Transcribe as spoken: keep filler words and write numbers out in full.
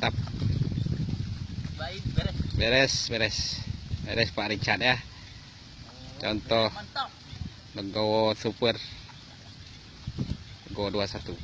Mantap. Beres, beres. Beres, beres Pak Richard ya. Contoh legowo super. Legowo dua satu.